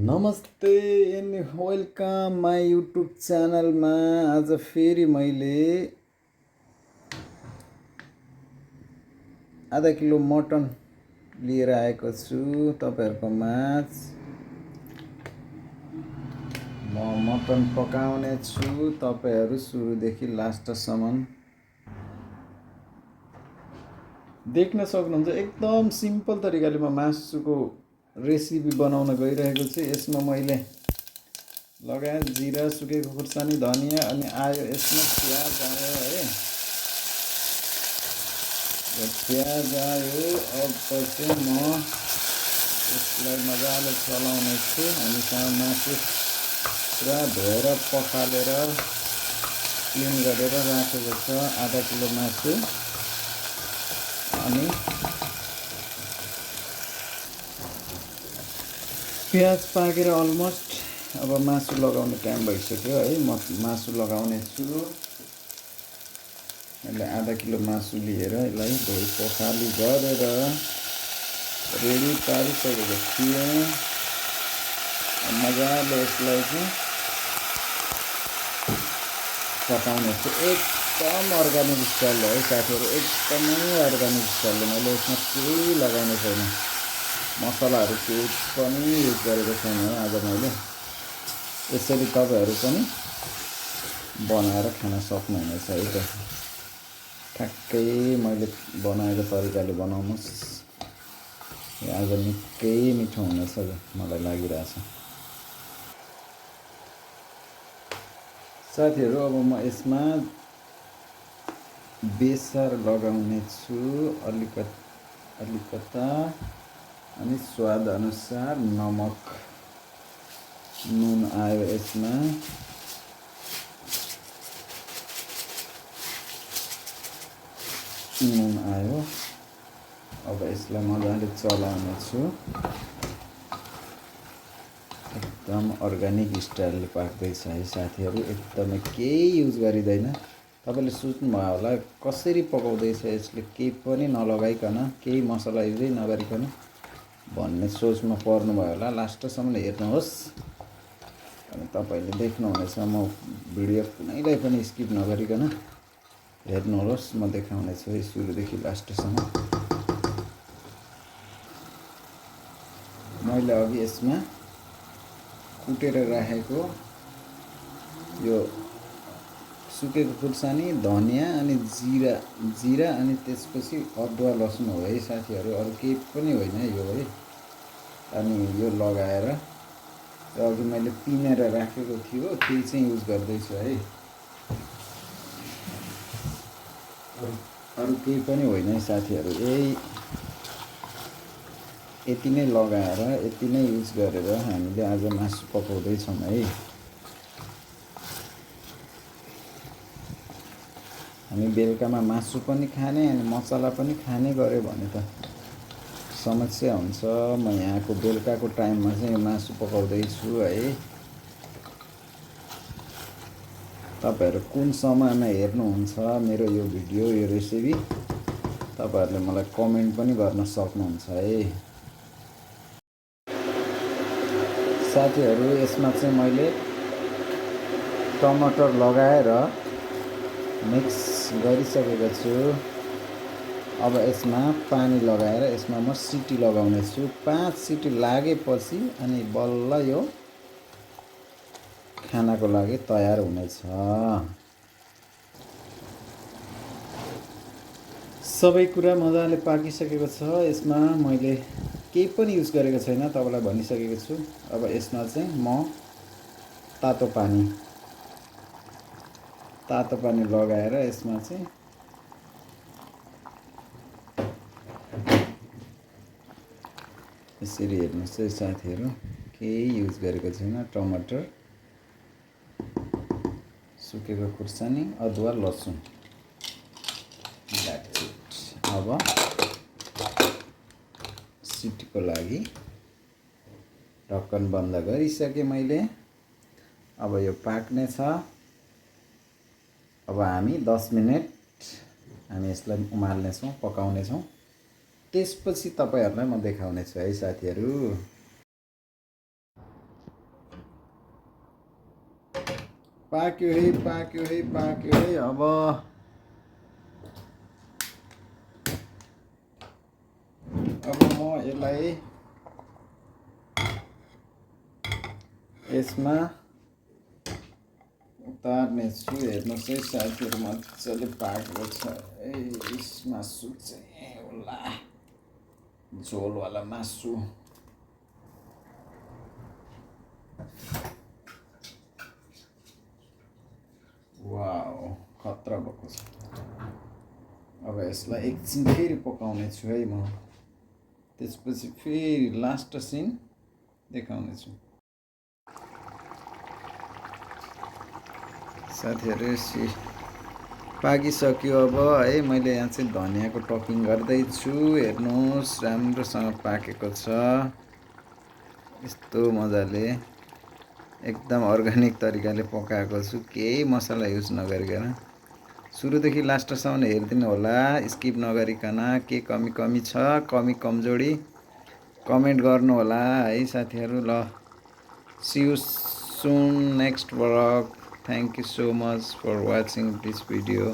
नमस्ते and welcome my YouTube च्यानलमा। आज फेरि मैले आधा किलो मटन लिएर आएको छु तपाईँहरूको माझ। म मटन पकाउने छु, तपाईँहरू सुरुदेखि लास्टसम्म देख्न सक्नुहुन्छ। एकदम सिम्पल तरिकाले म मासुको रेसिपी बनाउन गइरहेको छु। यसमा मैले लगायत जिरा, सुकेको खुर्सानी, धनियाँ अनि आयो यसमा प्याज आयो है। प्याज आयो। अब चाहिँ म यसलाई मजाले चलाउने छु। हामीसँग मासु पुरा धोएर पखालेर क्लिन गरेर राखेको छ, आधा किलो मासु। अनि प्याज पाकेर अलमोस्ट अब मासु लगाउने टाइम भइसक्यो है। म मासु लगाउने छु। मैले आधा किलो मासु लिएर यसलाई धोइ पखाली गरेर रेडी पारिसकेको थिएँ। मजाले यसलाई चाहिँ पकाउने छु। एकदम अर्ग्यानिक स्टाइल है साथीहरू, एकदमै अर्ग्यानिक स्टाइलले। मैले यसमा केही लगाउने छैन, मसलाहरू केही पनि युज गरेको छैन है। आज मैले यसरी तपाईँहरू पनि बनाएर खान सक्नुहुनेछ है त। ठ्याक्कै मैले बनाएको तरिकाले बनाउनुहोस्, आज निकै मिठो हुनेछ मलाई लागिरहेछ साथीहरू। अब म यसमा बेसार लगाउने छु अलिकता, अनि स्वाद अनुसार नमक, नुन आयो यसमा। नुन आयो। अब यसलाई मजाले चलाउने छु। एकदम अर्ग्यानिक स्टाइलले पाक्दैछ है साथीहरू, एकदमै केही युज गरिँदैन। तपाईँले सोच्नुभयो होला कसरी पकाउँदैछ यसले, केही पनि नलगाइकन, केही मसला युजै नगरिकन भन्ने सोचमा पर्नुभयो होला। लास्टसम्म हेर्नुहोस् अनि तपाईँले देख्नुहुनेछ। म भिडियो कुनैलाई पनि स्किप नगरिकन हेर्नुहोस्, म देखाउनेछु है सुरुदेखि लास्टसम्म। मैले अघि यसमा कुटेर राखेको यो सुकेको खुर्सानी, धनियाँ अनि जिरा अनि त्यसपछि अदुवा लसुन हो है साथीहरू, अरू केही पनि होइन यो है। अनि यो लगाएर अघि मैले पिनेर राखेको थियो त्यही चाहिँ युज गर्दैछु है, अरू केही पनि होइन है साथीहरू। यति नै लगाएर, यति नै युज गरेर हामीले आज मासु पकाउँदैछौँ है। हामी बेलुकामा मासु पनि खाने अनि मसला पनि खाने गऱ्यो भने त समस्या हुन्छ। म यहाँको बेलुकाको टाइममा चाहिँ मासु पकाउँदैछु है। तपाईँहरू कुन समयमा हेर्नुहुन्छ मेरो यो भिडियो, यो रेसिपी, तपाईँहरूले मलाई कमेन्ट पनि गर्न सक्नुहुन्छ है साथीहरू। यसमा चाहिँ मैले टमाटर लगाएर मिक्स गरिसकेको छु। अब यसमा पानी लगाएर यसमा म सिटी लगाउने छु। 5 सिटी लागेपछि अनि बल्ल यो खानाको लागि तयार हुनेछ। सबै कुरा मजाले पाकिसकेको छ। यसमा मैले केही पनि युज गरेको छैन, तपाईँलाई भनिसकेको छु। अब यसमा चाहिँ म तातो पानी लगाएर यसमा चाहिँ यसरी हेर्नुहोस् है साथीहरू, केही युज गरेको छैन। टमाटर, सुकेको खुर्सानी, अदुवा लसुन, द्याट्स इट। अब सिटीको लागि ढक्कन बन्द गरिसकेँ मैले। अब यो पाक्ने छ। अब हामी 10 मिनट हामी यसलाई उमाल्नेछौँ, पकाउनेछौँ। त्यसपछि तपाईँहरूलाई म देखाउनेछु है साथीहरू। पाक्यो है पाक्यो है पाक्यो है। अब म यसलाई यसमा उतार्ने छु। हेर्नुहोस् है साथीहरू, मजाले पाकेको छ। मासु चाहिँ होला झोलवाला मासु। वाउ, खतरा भएको छ। अब यसलाई एकछिन फेरि पकाउने छु है म। त्यसपछि फेरि लास्ट सिन देखाउने छु। साथीहरू पाकिसक्यो अब है। मैले यहाँ चाहिँ धनियाँको टपिङ गर्दैछु। हेर्नुहोस् राम्रोसँग पाकेको छ। यस्तो मजाले एकदम अर्ग्यानिक तरिकाले पकाएको छु, केही मसला युज नगरिकन। सुरुदेखि लास्टसम्म हेरिदिनु होला, स्किप नगरिकन। के कमी छ, कमी कमजोरी कमेन्ट गर्नु होला है साथीहरू। ल, see you soon next vlog. Thank you so much for watching this video.